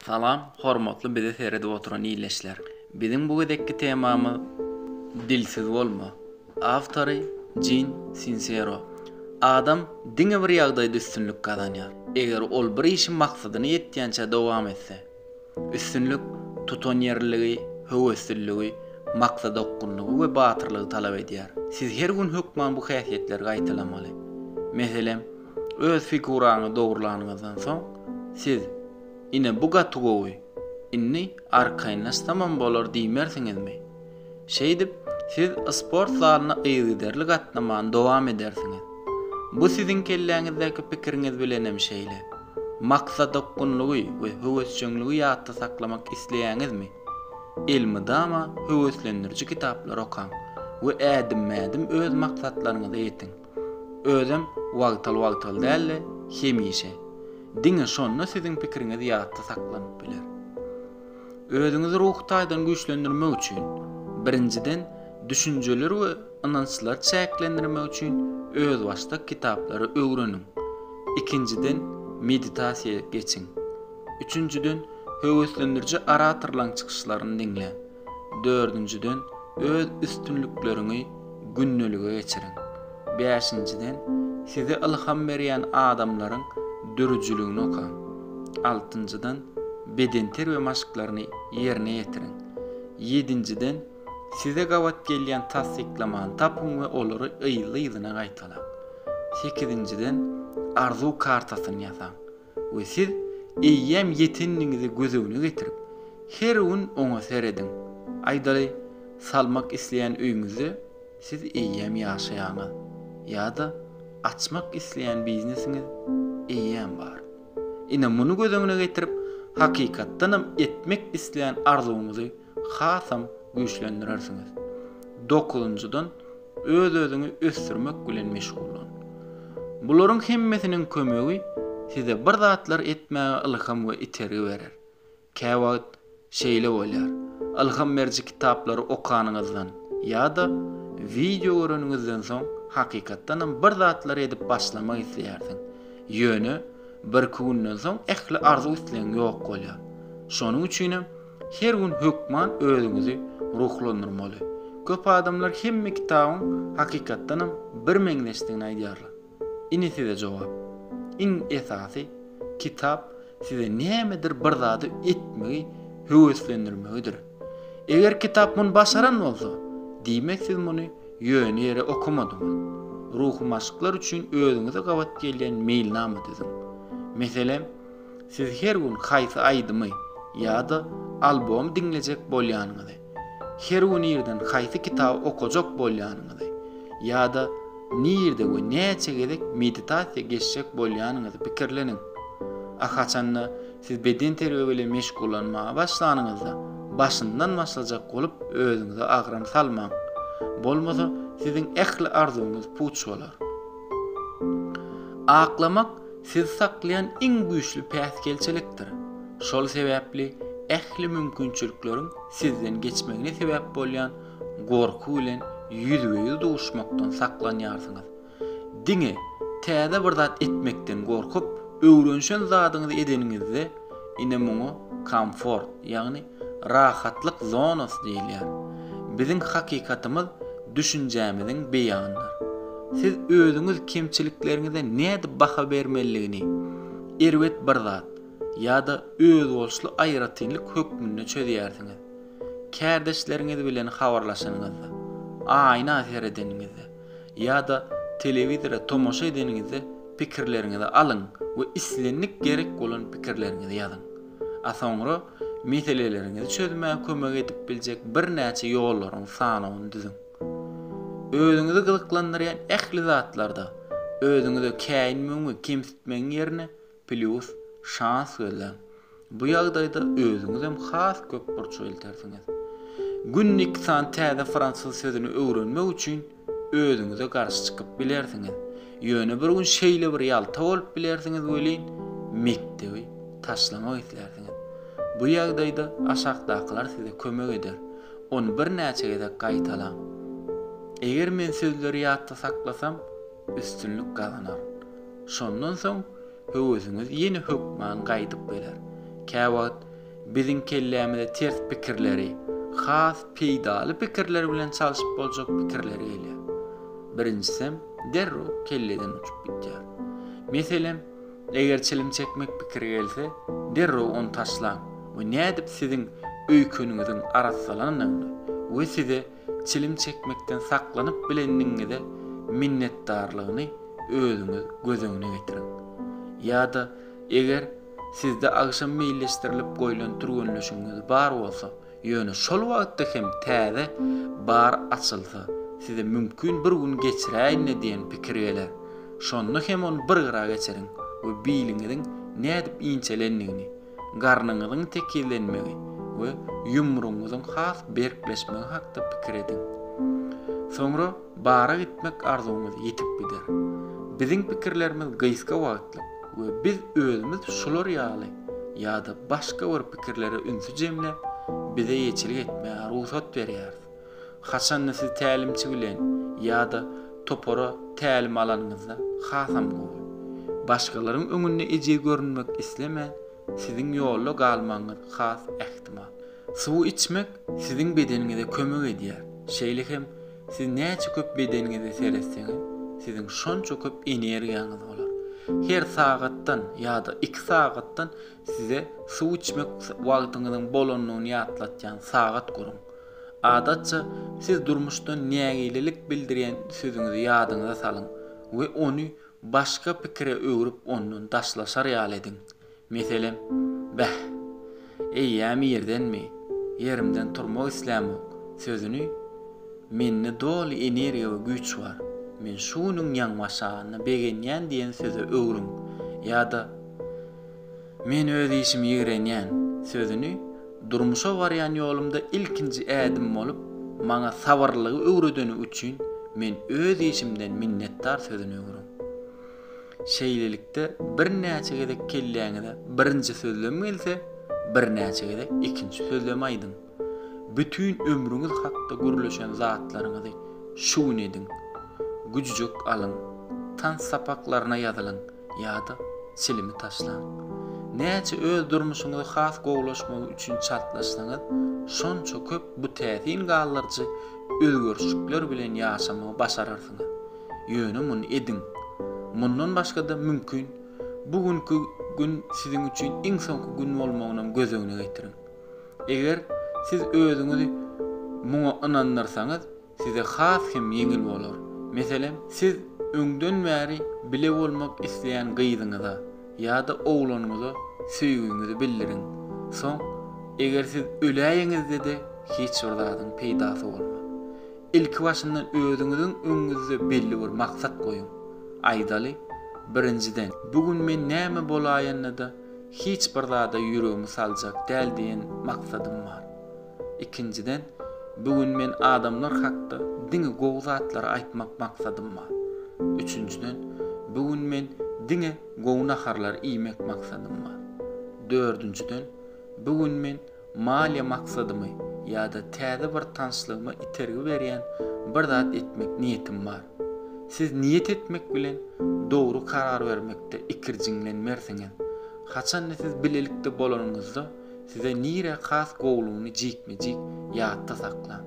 Salam hormatly bize seredip oturan illeşler. Biziň bu gezekki temamyz Dilsiz bolma. Awtory Jin Sinsero. Adam diňe bir ýagdaýda üstünlik gazanýar. Eger ol bir işi maksadyna ýetýänçä dowam etse. Üstünlik tutanýerliligi, höwesliligi, maksadaokgunlygy we batyrlygy talap edýär. Siz her gün hökman bu häsiýetleri gaýtalamaly. Meselem, öz figuraňy dogrulanyňyzdan soň, siz, Ine, bu gaty gowy, indi arkaýynlaşsamam bolar diýmersiňizmi? Şeýdip, siz sport zalyna yzygiderli gatnamany dowam edersiňiz. Bu siziň kelläňizdäki pikiriňiz bilenem şeýle. Maksadaokgunlygy we höwesjeňligi ýatda saklamak isleýäňizmi? Elmydama höweslendiriji kitaplary okaň we ädimme-ädim öz maksatlaryňyza ýetiň. Özem wagtal-wagtal däl-de, hemişe. Diňe şonda siziň pikiriňiz ýatda saklanyp biler. Özüňizi ruhy taýdan güýçlendirmek üçin, birinjiden, düşünjeleri we ynançlary çäklendirmek üçin özbaşdak kitaplary öwreniň. Ikinjiden, meditasiýa geçiň. Üçünjiden, höweslendiriji oratorlaryň çykyşlaryny diňläň. Dördünjiden, öz üstünlikleriňi gündelige geçiriň. Bäşinjiden, size ylham berýän adamlaryň döredijiligini okaň. Altynjydan, bedenterbiýe maşklaryny ýerine ýetiriň. Ýedinjiden, size gabat gelýän tassyklamany tapyň we olary yzly-yzyna gaýtalaň. Sekizinjiden, arzuw kartasyny ýasaň we siz eýýäm ýetendigiňizi göz öňüne getirip, her gün oňa serediň. Aýdaly, salmak isleýän öýüňizde siz eýýäm ýaşaýaňyz ýa-da açmak isleýän biznesiňiz eýýäm bar. Ine muny göz öňüne getirip, hakykatdanam etmek isleýän arzuwyňyzy hasam güýçlendirersiňiz. Dokuzynjydan, öz-özüňi ösdürmek bilen meşgullan. Bularyň hemmesiniň kömegi size bir zatlar etmäge ylham we itergi berer. Käwagt şeýle bolýar, ylham beriji kitaplary okanyňyzdan ýa-da wideo göreniňizden soň hakykatdanam bir zatlar edip başlamak isleýärsiň. Ýöne birki günden soň ähli arzuw-islegiň ýok bolýar. Şonuň üçinem her gün hökman özüňizi ruhlandyrmaly. Köp adamlar hemme kitabyň hakykatdanam birmeňzeşdigini aýdýarlar. Ine size jogap. Iň esasy kitap size nämedir bir zady etmegi höweslendirmegidir. Eger kitap muny başaran bolsa, diýmek siz muny ýöne ýere okamadyňyz. Ruhy maşklar üçin özüňize gabat gelýän meýilnama düzüň. Meselem, siz her gün haýsy aýdymy ýa-da albomy diňlejek bolýanyňyzy, Her gün irden haýsy kitaby okajak bolýanyňyzy ýa-da nirde we näçe gezek meditasiýa geçjek bolýanyňyzy pikirleniň. A haçanda siz bedenterbiýe bilen meşgullanmaga başlanyňyzda, başyndan başlajak bolup özüňize agram salmaň. Bolmasa siziň ähli arzuwyňyz puç bolar. Aklamak sizi saklaýan iň güýçli päsgelçilikdir. Şol sebäpli ähli mümkinçilikleriň sizden geçmegine sebäp bolýan gorky bilen ýüzbe-ýüz duşmakdan saklanýarsyňyz. Diňe täze bir zat etmekden gorkup, öwrenişen zadyňyzy edeniňizde, ine muňa komfort, ýagny rahatlyk zonasy diýilýär. Biziň hakykatymyz düşünjämiziň beýanydyr. Siz özüňiz kemçilikleriňize nädip baha bermelidigini erbet bir zat ýa-da özboluşly aýratynlyk hökmünde çözýärsiňiz. Kärdeşleriňiz bilen habarlaşanyňyzda, aýna seredeniňizde ýa-da telewizora tomaşa edeniňizde pikirleriňizi alyň we islendik gerek bolan pikirleriňizi ýazyň. A soňra meseleleriňizi çözmäge kömek edip biljek birnäçe ýollaryň sanawyny düzüň. Özüňizi gyzyklandyrýan ähli zatlarda özüňize käýinmegiň we kemsitmegiň ýerine plýus, şans gözläň. Bu ýagdaýda özüňizem has köp burça eltersiňiz. Günde iki sany täze fransuz sözüni öwrenmek üçin özüňize garşy çykyp bilersiňiz. Ýöne bir gün şeýle bir ýalta bolup bilersiňiz welin, mekdebi taşlamak islärsiňiz. Bu ýagdaýda aşakdakylar size kömek eder. Ony birnäçe gezek gaýtalaň. Eger men sözleri ýatda saklasam, üstünlik gazanaryn. Şondan soň höwesiňiz ýene hökman gaýdyp geler. Käwagt. biziň kellämize ters pikirleri, has peýdaly pikirler bilen çalşyp boljak pikirler gelýär. Birinjisem derrew kelleden uçup gidýär. Meselem, eger çilim çekmek pikiri gelse, derrew ony taşlaň we nädip siziň öýkeniňiziň arassalandygyny we size çilim çekmekden saklanyp bilendigiňize minnetdarlygyny özüňiz göz öňüne getiriň. Ýa-da eger sizde agşam meýilleşdirilip goýlan türgenleşigiňiz bar bolsa, ýöne şol wagtda hem täze bar açylsa, size mümkin bir gün geçiräýin-le diýen pikir geler. Şonda hem ony bir gyra geçiriň we biliňiziň nädip inçelendigini, garnyňyzyň tekizlenmegi we ýumrugyňyzyň has berkleşmegi hakda pikir ediň. Soňra bara gitmek arzuwyňyz ýitip gider. Biziň pikirlerimiz gysga wagtlyk we biz özümiz şular ýaly ýa-da başga bir pikirlere ünsi jemläp, bize eýeçilik etmäge rugsat berýäris. Haçanda siz tälimçi bilen ýa-da topara tälim alanyňyzda hasam gowy. Başgalaryň öňünde ejiz görünmek islemän, siziň ýolda galmagyňyz has ähtimal. Suwy içmek siziň bedeniňize kömek edýär. Şeýle hem siz näçe köp bedeniňize seretseňiz, siziň şonça köp energiýaňyz bolar. Her sagatdan ýa-da iki sagatdan size suw içmek wagtyňyzyň bolanyny ýatlatýan sagat guruň. Adatça, siz durmuşdan nägilelik bildirýän sözüňizi ýadyňyza salyň we ony başga pikire öwrüp ondan daşlaşar ýaly ediň. Meselem, Bäh, eýýäm irdenmi, ýerimden turmak islämok sözüni Mende doly energiýa we güýç bar. Men şu günüň ýaňbaşagyna begenýän diýen söze öwrüň ýa-da Men öz işimi ýigrenýän sözüni durmuşa barýan ýolumda ilkinji ädim bolup, maňa sabyrlylygy öwredeni üçin men öz işimden minnetdar sözüni öwrüň. Şeýlelikde, birnäçe gezek kelläňize birinji sözlem gelse, birnäçe gezek ikinji sözlemi aýdyň. Bütin ömrüňiz hakda gürleşen zatlaryňyzy şu gün ediň. Güjüjek alyň, tans sapaklaryna ýazylyň. Ýa-da çilimi taşlaň. Näçe öz durmuşyňyzy has gowulaşmagy üçin çaltlaşsaňyz, şonça köp bu täsin galdyryjy özgerişlikler bilen ýaşamagy başararsyňyz. Ýöne muny ediň. Mundan başga-da mümkin, bu günki gün siziň üçin iň soňky gün bolmagynam göz öňüne getiriň. Eger siz özüňizi muňa ynandyrsaňyz, size has hem ýeňil bolar. Meselem, siz öňden bäri bile bolmak isleýän gyzyňyza ýa-da oglanyňyza söýgiňizi bildiriň. Soň, eger siz öläýeňizde-de hiç bir zadyň peýdasy bolmaz. Ilki başyndan özüňiziň öňüňizde belli bir maksat goýuň. Aýdaly, birinjiden, bu gün men näme bolaýanda-da hiç bir zada ýüregimi saljak däl diýen maksadym bar. Ikinjiden, bu gün men adamlar hakda diňe gowy zatlary aýtmak maksadym bar. Üçünjiden, bu gün men diňe gowy naharlary iýmek maksadym bar. Dördünjiden, bu gün men maliýe maksadymy ýa-da täze bir tanyşlygyma itergi berýän bir zat etmek niýetim bar. Siz niýet etmek bilen dogry karar bermekde ikirjiňlenmersiňiz. Haçanda siz bilelikde bolanyňyzda, Size nire has gowulygyny jikme-jik ýatda saklaň.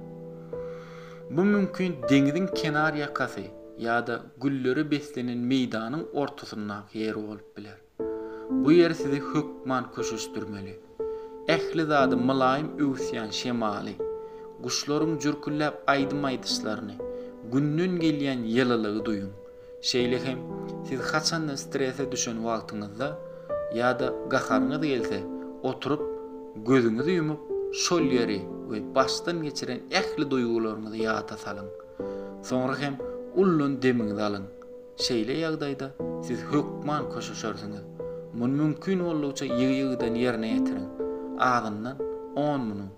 Bu mümkin deňziň kenar ýakasy ýa-da güllere beslenen meýdanyň ortasyndaky ýer bolup biler. Bu ýer sizi hökman köşeşdirmeli. Ähli zady mylaýym öwüsýän şemaly, guşlaryň jürkülläp aýdym aýdyşlaryny, günden gelýän ýylylygy duýuň. Şeýle hem, siz haçanda strese düşen wagtyňyzda ýa-da gaharyňyz gelse, oturyp, gözüňizi ýumup, şol ýeri we başdan geçiren ähli duýgularyňyzy ýada salyň. Soňra hem ullan demiňizi alyň. Şeýle ýagdaýda siz hökman köşeşersiňiz. Muny mümkin boldugyça ýygy-ýygydan ýerine ýetiriň. Azyndan on minut.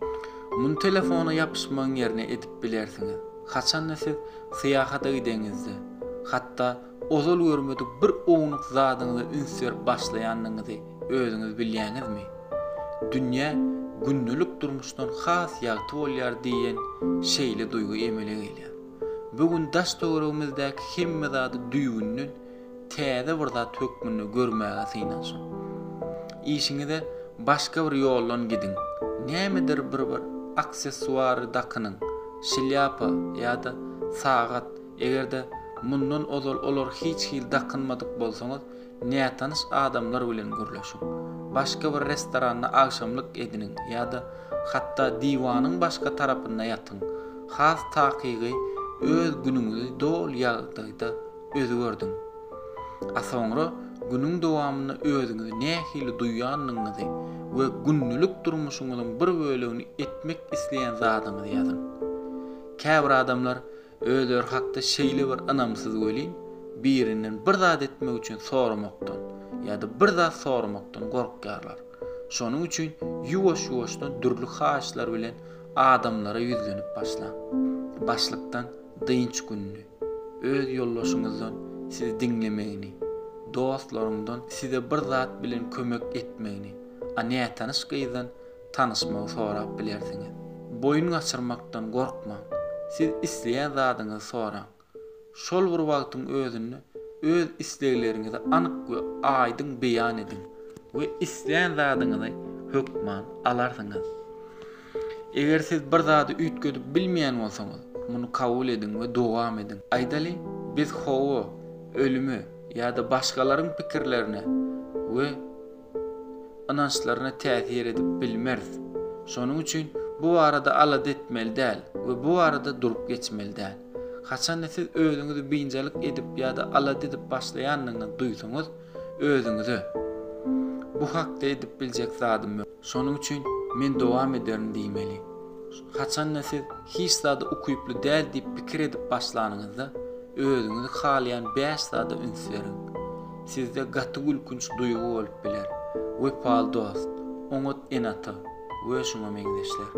Muny telefona ýapyşmagyň ýerine edip bilersiňiz. Haçanda siz Syýahata gideňizde, hatda ozal görmedik bir ownuk zadyňyza üns berip başlaýandygyňyzy özüňiz bilýäňizmi? Dünýä gündelik durmuşdan has ýagty bolýar diýen şeýle duýgy emele gelýär. Bu gün daş-töweregimizdäki hemme zady düýbünden täze bir zat hökmünde görmäge synanyşyň. Işiňize. başga bir ýoldan gidiň. Nämedir bir bir aksessuary dakynyň, şlýapa ýa-da sagat, eger-de mundan ozal olary hiç hili dakynmadyk bolsaňyz, nätanyş adamlar bilen gürleşiň. Başga bir restoranda agşamlyk ediniň ýa-da hatda diwanyň başga tarapynda ýatyň. Has takygy, öz günüňizi doly ýagdaýda özgerdiň. A soňra günüň dowamynda özüňizi nähili duýandygyňyzy we gündelik durmuşyňyzyň bir bölegini etmek isleýän zadyňyzy ýazyň. Käbir adamlar özleri hakda şeýle bir ynamsyz welin, birinden bir zat etmek üçin soramakdan ýa-da bir zat soramakdan gorkýarlar. Şonuň üçin ýuwaş-ýuwaşdan dürli haýyşlar bilen adamlara ýüzlenip başlaň. Başlykdan dynç gününi, öz ýoldaşyňyzdan sizi diňlemegini, dostlaryňdan size bir zat bilen kömek etmegini, a nätanyş gyzdan tanyşmagy sorap bilersiňiz. Boýun gaçyrmakdan gorkmaň. Siz isleýän zadyňyzy soraň. Şol bir wagtyň özünde öz islegleriňizi anyk we aýdyň beýan ediň we islän zadyňyzy hökman alarsyňyz. Eger siz bir zady üýtgedip bilmeýän bolsaňyz, muny kabul ediň we dowam ediň. Aýdaly, biz howa, ölüme ýa-da başgalaryň pikirlerine we ynançlaryna täsir edip bilmeris. Şonuň üçin bu barada alada etmeli däl we bu barada durup geçmeli däl. Haçanda siz özüňizi biynjalyk edip ýa-da alada edip başlaýandygyňyzy duýsaňyz, özüňize, Bu hakda edip biljek zadym ýok. Şonuň üçin men dowam ederin diýmeli. Haçanda siz hiç zada ukyply däl diýip pikir edip başlanyňyzda, özüňizi halaýan bäş zada üns beriň. Sizde gaty gülkünç duýgy bolup biler. Wepaly dost, oňat ene-ata we şuňa meňzeşler.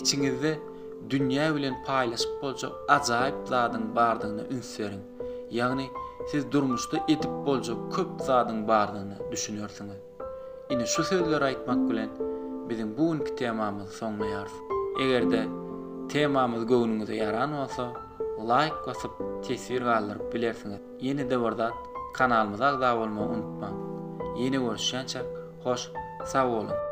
Içiňizde dünýä bilen paýlaşyp boljak ajaýyp zadyň bardygyna üns beriň. Ýagny siz durmuşda edip boljak köp zadyň bardygyna düşünersiňiz. Ine şu sözleri aýtmak bilen biziň bu günki temamyzy soňlaýarys. Eger-de temamyz göwnüňize ýaran bolsa, laýk basyp teswir galdyryp bilersiňiz. Ýene-de bir zat kanalymyza agza bolmagy unutmaň. Ýene görüşýänçäk hoş sag boluň.